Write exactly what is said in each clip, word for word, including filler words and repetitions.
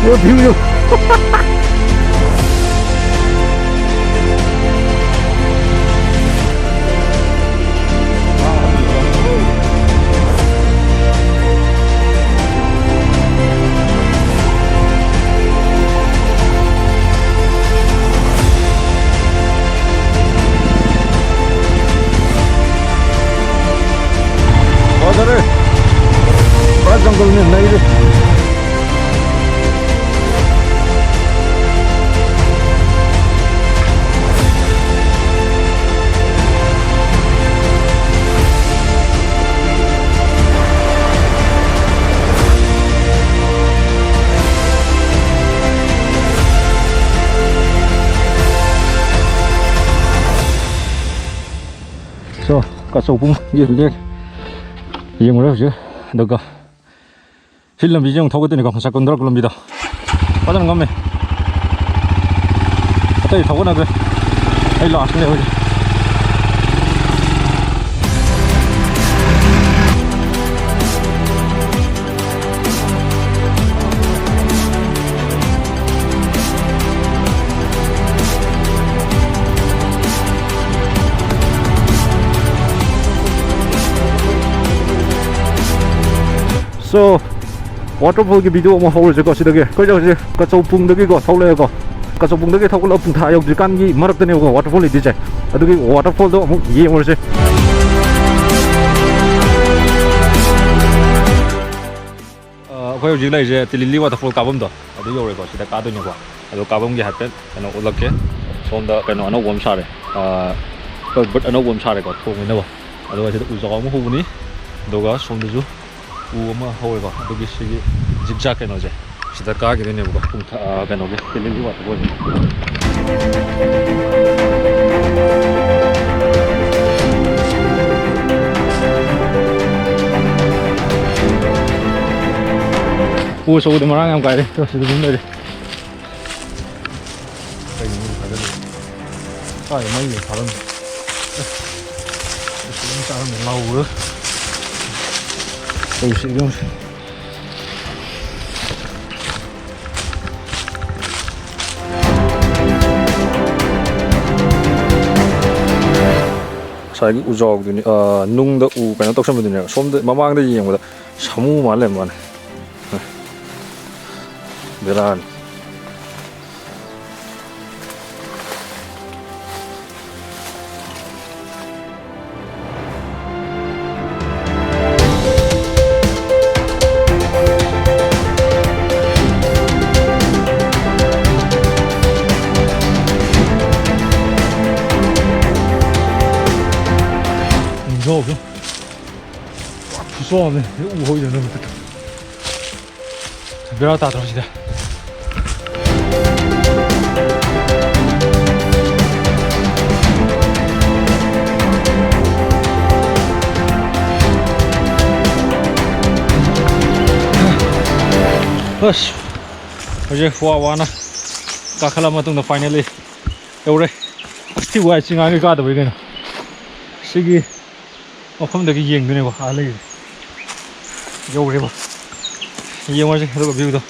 View, view. ꯐꯖꯔꯦ꯫ ꯄꯨꯔꯥ ꯖꯪꯒꯜꯅꯦ ꯅꯩꯔꯦ꯫ So, ꯀꯆꯧꯕꯨꯡꯒꯤ ꯂꯦꯛ ꯌꯦꯡꯉꯨꯔꯦ ꯍꯧꯖꯤꯛ꯫ ꯑꯗꯨꯒ ꯁꯤ ꯂꯝꯕꯤꯁꯦ ꯑꯃꯨꯛ ꯊꯧꯒꯠꯇꯣꯏꯅꯤꯀꯣ, ꯉꯁꯥꯏ ꯀꯨꯝꯊꯔꯛꯄ ꯂꯝꯕꯤꯗꯣ꯫ ꯐꯖꯅ ꯉꯝꯃꯦ꯫ ꯑꯇꯩ ꯊꯧꯒꯠꯅꯈ꯭ꯔꯦ꯫ ꯑꯩ ꯂꯥꯁꯅꯦ ꯍꯧꯖꯤꯛ꯫ So, waterfall ꯒꯤ video ꯑꯃ ꯍꯧꯔꯁꯦꯀꯣ ꯁꯤꯗꯒꯤ꯫ ꯑꯩꯈꯣꯏꯁꯦ ꯍꯧꯖꯤꯛ ꯀꯆꯧꯄꯨꯡꯗꯒꯤꯀꯣ ꯊꯣꯛꯂꯛꯑꯦꯀꯣ꯫ ꯀꯆꯧꯄꯨꯡꯗꯒꯤ ꯊꯣꯛꯂꯛꯑ ꯄꯨꯡꯊꯥ ꯌꯧꯗ꯭ꯔꯤꯀꯥꯟꯒꯤ ꯃꯔꯛꯇꯅꯦꯕꯀꯣ waterfall ꯂꯩꯗꯣꯏꯁꯦ꯫ ꯑꯗꯨꯒꯤ waterfall ꯗꯣ ꯑꯃꯨꯛ ꯌꯦꯡꯉꯨꯔꯁꯦ꯫ ꯑ, ꯑꯩꯈꯣꯏ ꯍꯧꯖꯤꯛ ꯂꯩꯔꯤꯁꯦ ꯇꯤꯂꯤꯂꯤ waterfall ꯀꯥꯐꯝꯗꯣ ꯑꯗꯨ ꯌꯧꯔꯦꯀꯣ꯫ ꯁꯤꯗ ꯀꯥꯗꯣꯏꯅꯦꯀꯣ꯫ ꯑꯗꯣ ꯀꯥꯐꯝꯒꯤ ꯍꯥꯏꯐꯦꯠ ꯀꯩꯅꯣ ꯎꯠꯂꯛꯀꯦ꯫ ꯁꯣꯝꯗ ꯀꯩꯅꯣ ꯑꯅꯧꯕ ꯑꯃ ꯁꯥꯔꯦ꯫ ꯑ, culvert ꯑꯅꯧꯕ ꯑꯃ ꯁꯥꯔꯦꯀꯣ, ꯊꯣꯡ ꯑꯣꯏꯅꯕ꯫ ꯑꯗꯨꯒ ꯁꯤꯗ ꯎꯖꯥꯎ ꯑꯃ ꯍꯧꯕꯅꯤ꯫ ꯑꯗꯨꯒ ꯁꯣꯝꯗꯁꯨ ꯎ ꯑꯃ ꯍꯧꯋꯦꯀꯣ꯫ ꯑꯗꯨꯒꯤ ꯁꯤꯒꯤ zigzag ꯀꯩꯅꯣꯁꯦ ꯁꯤꯗ ꯀꯥꯈꯤꯗꯣꯏꯅꯦꯕꯀꯣ꯫ ꯄꯨꯡ ꯊ-, ꯑ, ꯀꯩꯅꯣꯒꯤ ꯇꯤꯂꯤꯂꯤ waterfall ꯁꯦ꯫ ꯎ ꯑꯆꯧꯕꯗꯤ ꯃꯔꯥꯡ ꯌꯥꯝ ꯀꯥꯏꯔꯦ꯫ ꯇꯣ, ꯁꯤꯗ ꯑꯗꯨꯝ ꯂꯩꯔꯦ꯫ ꯀꯩꯅꯣ ꯃꯣꯏ ꯊꯥꯒꯠꯂꯤꯕ? ꯀꯥꯏꯗ ꯃꯩ ꯂꯩ ꯊꯥꯔꯝꯃꯤ? ꯑꯦ, ꯑꯁꯤꯗ ꯑꯗꯨꯝ ꯆꯥꯔꯝꯃꯤ ꯉꯥꯎꯕ꯭ꯔꯥ? ꯇꯧꯁꯤ ꯏꯕꯨꯡꯁꯦ꯫ ꯉꯁꯥꯏꯒꯤ ꯎꯖꯥꯎꯗꯨꯅꯤ, ꯑ, ꯅꯨꯡꯗ ꯎ ꯀꯩꯅꯣ ꯇꯧꯁꯟꯕꯗꯨꯅꯦꯕ꯫ ꯁꯣꯝꯗ ꯃꯃꯥꯡꯗ ꯌꯦꯡꯕꯗ ꯁꯥꯃꯨ ꯃꯥꯜ ꯂꯩꯔꯝꯕ ꯋꯥꯅꯤ꯫ ꯕꯦꯔꯥꯅꯤ꯫ ꯎꯖꯥꯎꯗꯣ ꯄꯨꯔꯥ ꯈꯨꯆꯥꯎ ꯑꯃꯅꯦ꯫ ꯎ ꯍꯧꯗꯅꯕ ꯃꯊꯛꯇ꯫ ꯕꯦꯔꯥ ꯇꯥꯗ꯭ꯔꯣ ꯁꯤꯗ? ꯑꯁ, ꯍꯧꯖꯤꯛ ꯋꯥ ꯋꯥꯅ ꯀꯥꯈꯠꯂ ꯃꯇꯨꯡꯗ finally ꯌꯧꯔꯦ꯫ ꯑꯁ, ꯊꯤ ꯋꯥꯏ, ꯆꯤꯡ ꯉꯥꯡꯒꯩ ꯀꯥꯗꯕꯩ ꯀꯩꯅꯣ꯫ ꯁꯤꯒꯤ ꯃꯐꯝꯗꯒꯤ ꯌꯦꯡꯗꯣꯏꯅꯦꯀꯣ, ꯑꯥ ꯂꯩꯔꯦ꯫ ꯌꯧꯔꯦꯕ꯫ ꯌꯦꯡꯉꯨꯔꯁꯦ ꯑꯗꯨꯒ viewꯗꯣ꯫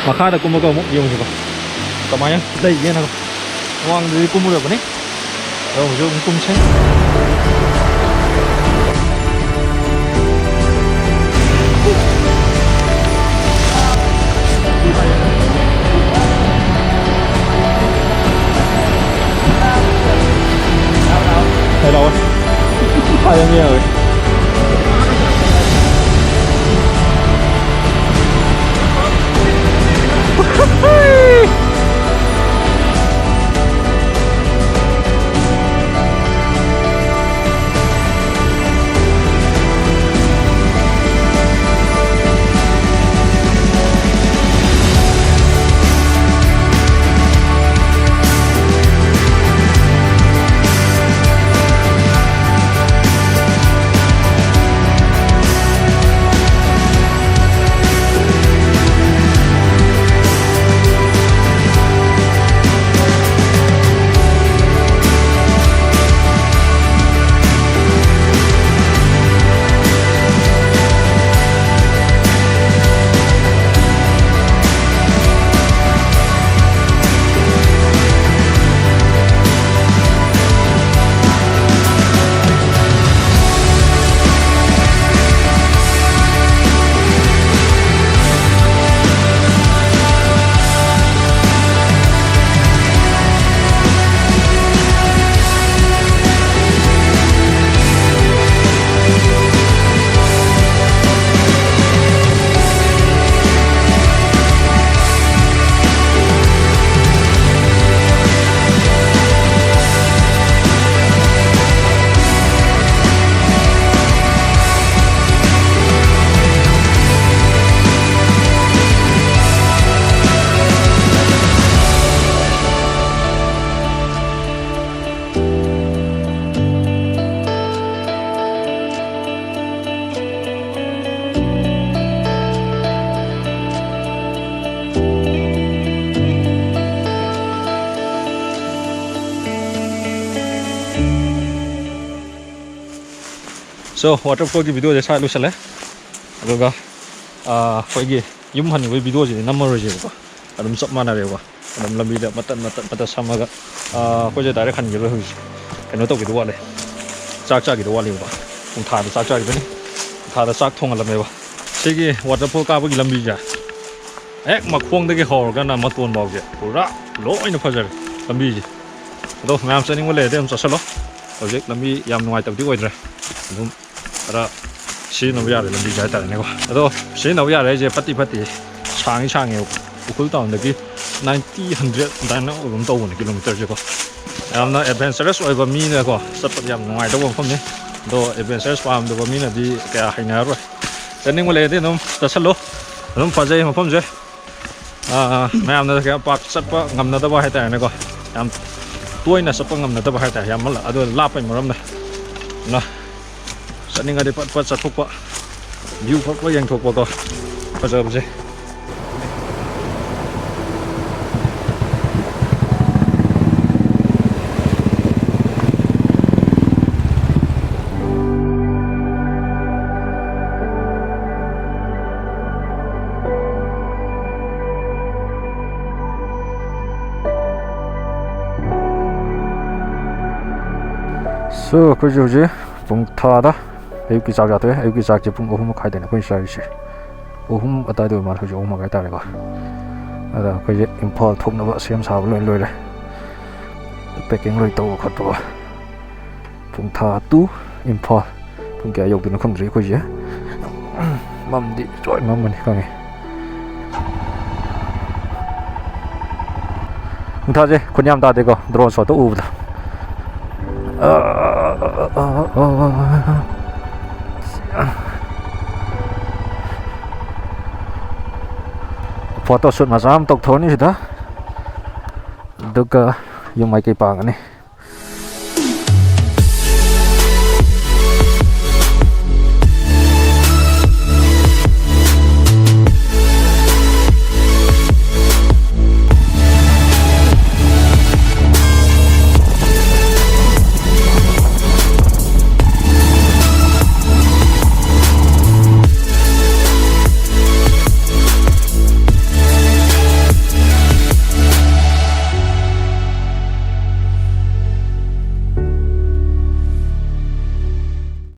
ꯃꯈꯥꯗ ꯀꯨꯝꯃꯒ ꯑꯃꯨꯛ ꯌꯦꯡꯉꯨꯁꯤꯀꯣ, ꯀꯃꯥꯏꯅ ꯂꯩꯒꯦꯅ꯫ ꯃꯃꯥꯡꯗꯗꯤ ꯀꯨꯝꯃꯨꯔꯕꯅꯤ, ꯑꯗꯣ ꯍꯧꯖꯤꯛ ꯑꯃꯨꯛ ꯀꯨꯝꯁꯦ꯫ ꯍꯥꯏꯔꯛꯑꯣ꯫ ꯍꯥꯏꯔꯝꯃꯦ ꯌꯥꯔꯣꯏ꯫ So, waterfallꯒꯤ videoꯁꯦ ꯁ꯭ꯋꯥꯏ ꯂꯣꯏꯁꯜꯂꯦ꯫ ꯑꯗꯨꯒ, ꯑꯥ, ꯑꯩꯈꯣꯏꯒꯤ ꯌꯨꯝ ꯍꯟꯈꯤꯕꯒꯤ ꯚꯤꯗꯤꯑꯣꯁꯤꯗꯤ ꯅꯝꯃꯔꯣꯏꯁꯦꯕꯀꯣ꯫ ꯑꯗꯨꯝ ꯆꯞ ꯃꯥꯟꯅꯔꯦꯕꯀꯣ꯫ ꯑꯗꯨꯝ ꯂꯝꯕꯤꯗ ꯃꯇꯠ ꯃꯇꯠ ꯃꯇꯠ ꯁꯝꯃꯒ, ꯑꯥ, ꯑꯩꯈꯣꯏꯁꯦ ꯗꯥꯏꯔꯦꯛ ꯍꯟꯈꯤꯔꯣꯏ ꯍꯧꯖꯤꯛ꯫ ꯀꯩꯅꯣ ꯇꯧꯒꯦꯗꯣ ꯋꯥꯠꯂꯤ, ꯆꯥꯛ ꯆꯥꯒꯦꯗꯣ ꯋꯥꯠꯂꯤꯕꯀꯣ꯫ ꯄꯨꯡ ꯊꯥꯗ ꯆꯥꯛ ꯆꯥꯈꯤꯗꯣꯏꯅꯤ꯫ ꯄꯨꯡ ꯊꯥꯗ ꯆꯥꯛ ꯊꯣꯡꯍꯜꯂꯝꯃꯦꯕ꯫ ꯁꯤꯒꯤ ꯋꯥꯇꯔꯐꯣꯜ ꯀꯥꯕꯒꯤ ꯂꯝꯕꯤꯁꯦ ꯍꯦꯛ ꯃꯈꯣꯡꯗꯒꯤ ꯍꯧꯔꯒꯅ ꯃꯇꯣꯟ ꯐꯥꯎꯁꯦ ꯄꯨꯔꯥ ꯂꯣꯏꯅ ꯐꯖꯔꯦ ꯂꯝꯕꯤꯁꯦ꯫ ꯑꯗꯣ ꯃꯌꯥꯝ ꯆꯠꯅꯤꯡꯕ ꯂꯩꯔꯗꯤ ꯑꯗꯨꯝ ꯆꯠꯁꯜꯂꯣ꯫ ꯍꯧꯖꯤꯛ ꯂꯝꯕꯤ ꯌꯥꯝ ꯅꯨꯡꯉꯥꯏꯇꯕꯗꯤ ꯑꯣꯏꯗ꯭ꯔꯦ꯫ ꯑꯗꯨꯝ ꯈꯔ ꯁꯤꯖꯤꯟꯅꯕ ꯌꯥꯔꯦ ꯂꯝꯕꯤꯁꯦ ꯍꯥꯏꯇꯥꯔꯦꯅꯦꯀꯣ꯫ ꯑꯗꯣ ꯁꯤꯖꯤꯟꯅꯕ ꯌꯥꯔꯦ ꯍꯥꯏꯁꯦ ꯐꯠꯇꯤ ꯐꯠꯇꯦ, ꯁꯥꯡꯉꯤ ꯁꯥꯡꯉꯦꯕ꯫ ꯎꯈ꯭ꯔꯨꯜ ꯇꯥꯎꯟꯗꯒꯤ ꯅꯥꯏꯟꯇꯤ, ꯍꯟꯗ꯭ꯔꯦꯠ ꯑꯗꯨꯃꯥꯏꯅ ꯑꯗꯨꯝ ꯇꯧꯕꯅꯦ ꯀꯤꯂꯣꯃꯤꯇꯔꯁꯦꯀꯣ꯫ ꯌꯥꯝꯅ ꯑꯦꯗꯚꯦꯟꯆꯔꯁ ꯑꯣꯏꯕ ꯃꯤꯅꯀꯣ ꯆꯠꯄꯗ ꯌꯥꯝ ꯅꯨꯡꯉꯥꯏꯗꯧꯕ ꯃꯐꯝꯅꯤ꯫ ꯑꯗꯣ ꯑꯦꯗꯚꯦꯟꯆꯔꯁ ꯄꯥꯝꯗꯕ ꯃꯤꯅꯗꯤ ꯀꯌꯥ ꯍꯩꯅꯔꯔꯣꯏ꯫ ꯆꯠꯅꯤꯡꯕ ꯂꯩꯔꯗꯤ ꯑꯗꯨꯝ ꯆꯠꯁꯜꯂꯣ, ꯑꯗꯨꯝ ꯐꯖꯩ ꯃꯐꯝꯁꯦ꯫ ꯑꯥ, ꯃꯌꯥꯝꯅ ꯀꯌꯥ ꯄꯥꯛ ꯆꯠꯄ ꯉꯝꯅꯗꯕ ꯍꯥꯏꯇꯥꯔꯦꯅꯦꯀꯣ꯫ ꯌꯥꯝ ꯇꯣꯏꯅ ꯆꯠꯄ ꯉꯝꯅꯗꯕ ꯍꯥꯏꯇꯥꯔꯦ, ꯌꯥꯝ ꯃꯜꯂ-, ꯑꯗꯨ ꯂꯥꯞꯄꯩ ꯃꯔꯝꯅ꯫ ꯑꯗꯨꯅ ꯆꯠꯅꯤꯡꯉꯗꯤ ꯄꯠ ꯄꯠ ꯆꯠꯊꯣꯛꯄ, ꯚ꯭ꯌꯨ ꯐꯠ ꯐꯠ ꯌꯦꯡꯊꯣꯛꯄꯀꯣ, ꯐꯖꯕꯁꯦ꯫ So, ꯑꯩꯈꯣꯏꯁꯦ ꯍꯧꯖꯤꯛ ꯄꯨꯡ ꯊꯥꯗ ꯑꯌꯨꯛꯀꯤ ꯆꯥꯛ ꯆꯥꯊꯣꯛꯑꯦ꯫ ꯑꯌꯨꯛꯀꯤ ꯆꯥꯛꯁꯦ ꯄꯨꯡ ꯑꯍꯨꯝ ꯃꯈꯥꯏꯗꯅꯦ ꯑꯩꯈꯣꯏꯅ ꯆꯥꯔꯤꯁꯦ꯫ ꯑꯍꯨꯝ ꯑꯗꯨꯋꯥꯏꯗ ꯑꯣꯏ ꯃꯥꯜꯂꯦ, ꯍꯧꯖꯤꯛ ꯑꯍꯨꯝ ꯃꯈꯥꯏ ꯇꯥꯔꯦꯀꯣ꯫ ꯑꯗ ꯑꯩꯈꯣꯏꯁꯦ ꯏꯝꯐꯥꯜ ꯊꯣꯛꯅꯕ ꯁꯦꯝ ꯁꯥꯕ ꯂꯣꯏ ꯂꯣꯏꯔꯦ꯫ Packing ꯂꯣꯏ ꯇꯧꯕ ꯈꯣꯠꯄꯀꯣ꯫ ꯄꯨꯡ ꯊꯥ to ꯏꯝꯐꯥꯜ꯫ ꯄꯨꯡ ꯀꯌꯥ ꯌꯧꯗꯣꯏꯅꯣ ꯈꯪꯗ꯭ꯔꯤ ꯑꯩꯈꯣꯏꯁꯦ꯫ ꯃꯝꯗꯤ ꯂꯣꯏ ꯃꯝꯃꯅꯤ ꯈꯪꯉꯦ꯫ ꯄꯨꯡ ꯊꯥꯁꯦ ꯈꯨꯟ ꯌꯥꯝ ꯇꯥꯗꯦꯀꯣ, drone shot ꯎꯕꯗ꯫ Photo shoot ꯃꯆꯥ ꯑꯃ ꯇꯧꯊꯣꯛꯑꯅꯤ ꯁꯤꯗ, ꯑꯗꯨꯒ ꯌꯨꯝ ꯃꯥꯏꯀꯩ ꯄꯥꯡꯉꯅꯤ꯫